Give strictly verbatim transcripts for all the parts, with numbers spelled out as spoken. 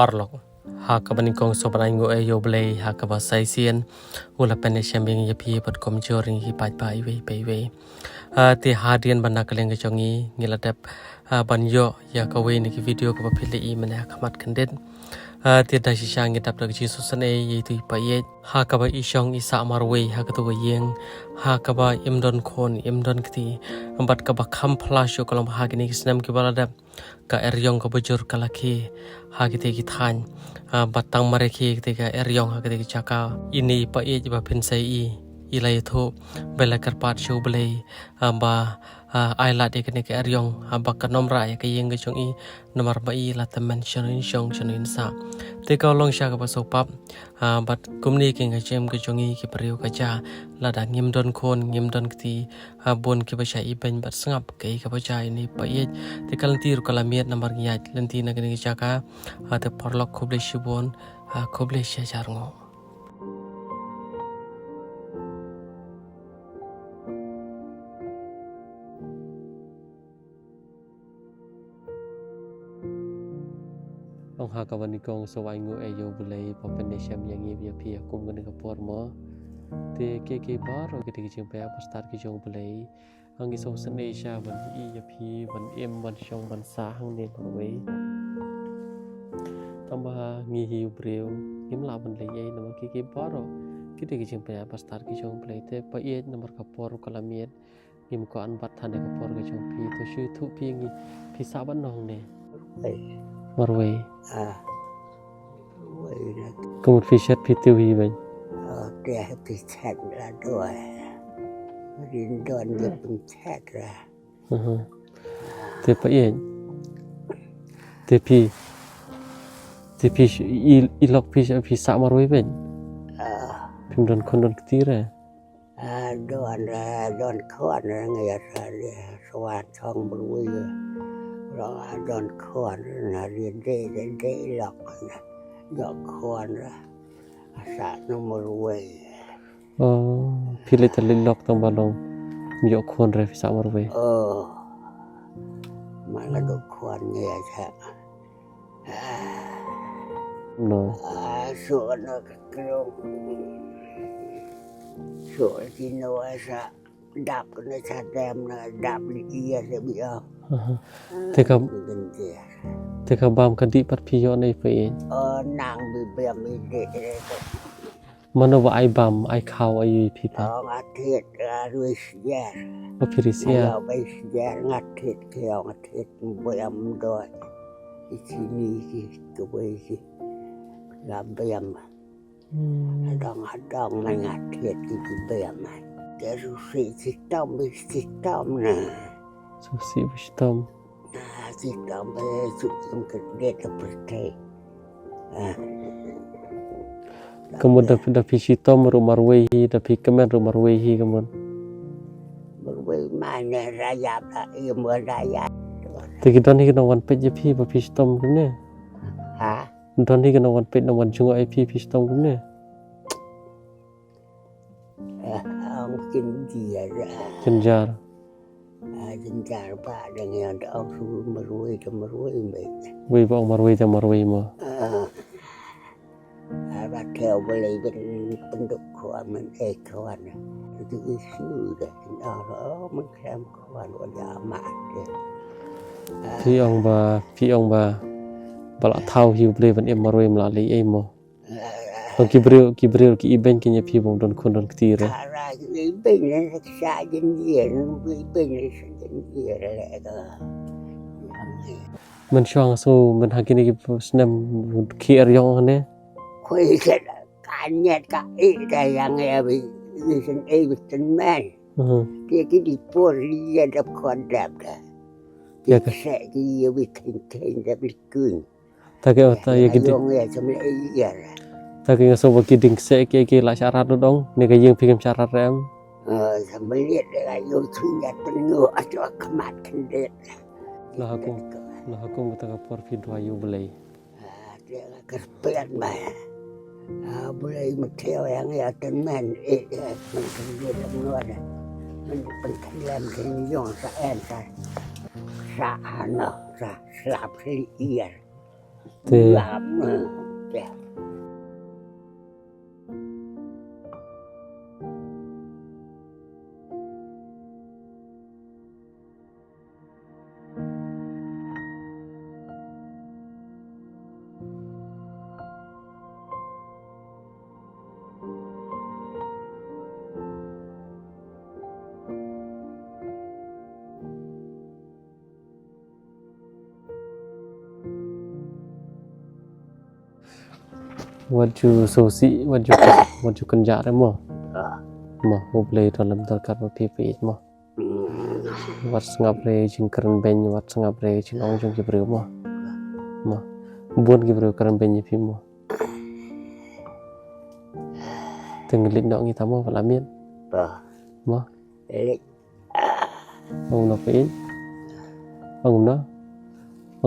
Paralok, ha kaba nyngkong sngewbha ban ai nguh ïa U Blei ha kaba sa shisien u la pynïashem ïa ngi ïa phi bad kumjuh ïa ngi paidbah iwei pa iwei. Ah, te hadien ba na ka liang ka jong ngi ngi la dep, ah, ban ïoh ïa kawei na ki video kaba phi la ïohi mynne ha khmat khyndiat. Ah, te da shisha ngi dap da ka jingsngewsynei ïa itu i paieit ha kaba i shong i sah marwei ha katu ka ïing, ha kaba im don khun im don kti, bad kaba kham phylla shuh ka long ba ha kine ki snem kiba la dep ka eriong kaba jur ka la khie ha kite ki thaiñ, ah, bad tang mar ïa khie kite ka eriong ha kite ki jaka. Ine i paieit ba phin sa ïohi i la ïathuh bad la kyrpad sha U Blei, ah, ba, ah, ai lad ïa kane ka eriong, ah, ba kan ym rah ïa ka ïing ka jong i, namar ba i la tymmen shano in shong shano in sah. Te ka long shisha kaba sngewpap, ah, bad kumne ki ïing ki sem ka jong i ki briew ka jia, lada ngim don khun ngim don kti, ah, bun kiba shah ibeiñ bad sngap kaei kaba jia ïa ine i paieit. Te ka lynti ruh ka la miet namar ngi ïaid lynti na kane ka jaka. Ah, te paralok khublei shibun, ah, khublei shihajar nguh. Ong ha kaba nyngkong sngewbha ai nguh ïa U Blei ba pynïashem ïa ngi ïa phi ha kum kane ka por mo. Te kiei kiei baroh kite ki jingpynïaid ba stad ki jong U Blei. Ngi sngewsynei shisha ban ïohi ïa phi ban im ban shong ban sah hangne marwei. Tang ba ngi hi u briew ngim lah ban leh ei namar kiei kiei baroh kite ki jingpynïaid ba stad ki jong U Blei. Te paieit namar ka por ka la miet. Ngim kwah ban bat than ïa ka por ka jong phi, to shu ïathuh phi ngi, phi sah ban noh ne? Wei. Marwei. Ah. Wei na. Ka mut phi shet phi tiew hi beiñ. Oh, te phi shet la doi. Rin don de phi shet la. Aha. Te paieit. Te phi. Te phi sh-, i, i lok phi sh-, phi sah marwei beiñ. Ah. Phim don khun don kti re. Ah, don, ah, don khun, ah, ngi ïa sa li, swa chong marwei. Long, ah, don khun, na li de, de, de, lok, na. Don khun, ah, sa no marwei. Oh, phi leit ta leit lok tang ba long. Ym ïoh khun re phi sah marwei. Oh. Ma la don khun ngi ïa sa. No. Ah, so na ka krong. So ki no sa dap na sa dem na dap ni ia se bia. Aha. Te ka, te ka bam ka dih pat phi ïoh ne phi. Oh, nang bi bam i dih. Mano ba ai bam, ai khaw, ai ïa phi pat? Ong a thied, a rui siar. O phi rui siar. Ong a bai siar, nga thied ki, ong a thied, bam doi. I chini ki, ka bai ki. Nga bam. Hmm. Adong, adong, ma nga thied ki, ki bam. Te su si, si tom, bi si tom na. Su si, bi si tom. Ah, shitom ba shitom ka dei ka pyrthei. Ah. Ka mut da, da phi shitom ruh marwei hi, da phi kmen ruh marwei hi ka mut. Marwei mane raya ba i mo raya. Te ki don hi ki nongwan peit ïa phi ba phi shitom kumne? Ha? Don hi ki nongwan peit nongwan jngoh ïa phi, phi shitom kumne? Ah, ong jynjar. Jynjar. Ah, jynjar ba dang ïa da ong su marwei da marwei mei. Wei ba ong marwei da marwei mo. Ah. Ah, ba keo ba lei ban pynduk khwan man eh khwan. Tu isu da in ong ro man khlem khwan wa da ma de. Ah. Phi ong ba, phi ong ba. Ba la thaw hi U Blei ban im marwei ym lah lei ei mo. Ki briew, ki briew ki ibeiñ ki ïa phi bym don khun don kti re. Ara ki ibeiñ ne sa jin ye, ibeiñ ne sa jin ye le ka. Men shong so men ha kine ki snem ki eriong ne. Khoi ka ka nyet ka i ka yang ya bi, bi sen ei bi sen men. Mhm. Ki ki di por li ya dap khon dap da. Ya ka. Ki se ki ya bi ken ken dap li kun. Ta ki, ta ïa ki ding. Ta ki nga sngewbha ki ding kseh ki, ki la sharat lut ong, ne ka ïing phi kam sharat re em? Eh, sa meliat de ka ïoh chun ïa tyngu ato khmat khyndiat. La ha kum, la ha kum kata ka por phi duwai ïa U Blei. Ah, te la kyrpad ba. Ah, Blei ma theo ïa nga ïa tynmen, eh, eh, man khyndiat lam nor. Man pynkhynlem khyndiat sa en sa. Sa ano, sa slap khyndiat. Te Wat ju sngewsih, wat ju, wat ju kynjah re mo. Ah. Mo, U Blei u don lem dorkar ba phi peit mo. Hmm. Wat sngap re jingkren beiñ, wat sngap re jingong jong ki briew mo. Mo. Bun ki briew kren beiñ ïa phi mo. Te ngi leit noh ngi ta mo, ba la miet. Ba. Mo. Leit. Ong noh peit. Ong noh.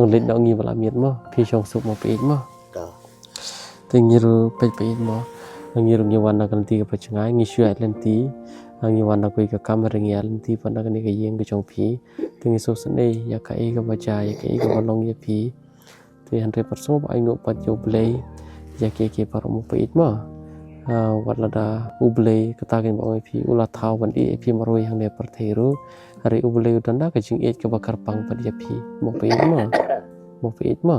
Ong leit noh ngi, ba la miet mo. Phi shong suk mo peit mo. Ka. Te ngi ruh peit peit mo. Ngi ruh ngi wan na ka lynti kaba jngai, ngi shu ïaid lynti. Ngi wan na kawei ka kam, hynrei ngi ïaid lynti pat na kane ka ïing ka jong phi. Te ngi sngewsynei ïa kaei kaba jia, ïa kaei kaba long ïa phi. Te hynrei pat sngewbha ainguh pat ïa U Blei ïa kiei kiei baroh mo peit mo. Ah, wat lada U Blei kata kaba ong ïa phi u la thaw ban ïeh ïa phi marwei hangne pyrthei ruh, hynrei U Blei u don da ka jingïeit kaba kyrpang pat ïa phi mo peit mo. Mo peit mo.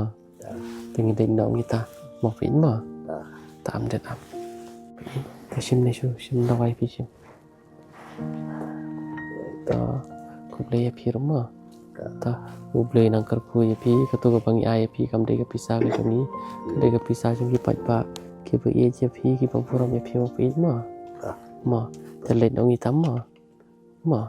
Te ngi dei noh ngi ta mo peit mo. Ta am det am. Ka shim ne shu shim dawai phi shim. Ta, khublei ïa phi ruh mo. Ta, U Blei nang kyrkhu ïa phi, kato kaba ngi ai ïa phi kam dei ka pisa ka jong ngi, ka dei ka pisa jong ki paidbah kiba ïeit ïa phi, kiba burom ïa phi mo peit mo. Mo, te leit noh ngi ta mo. Mo.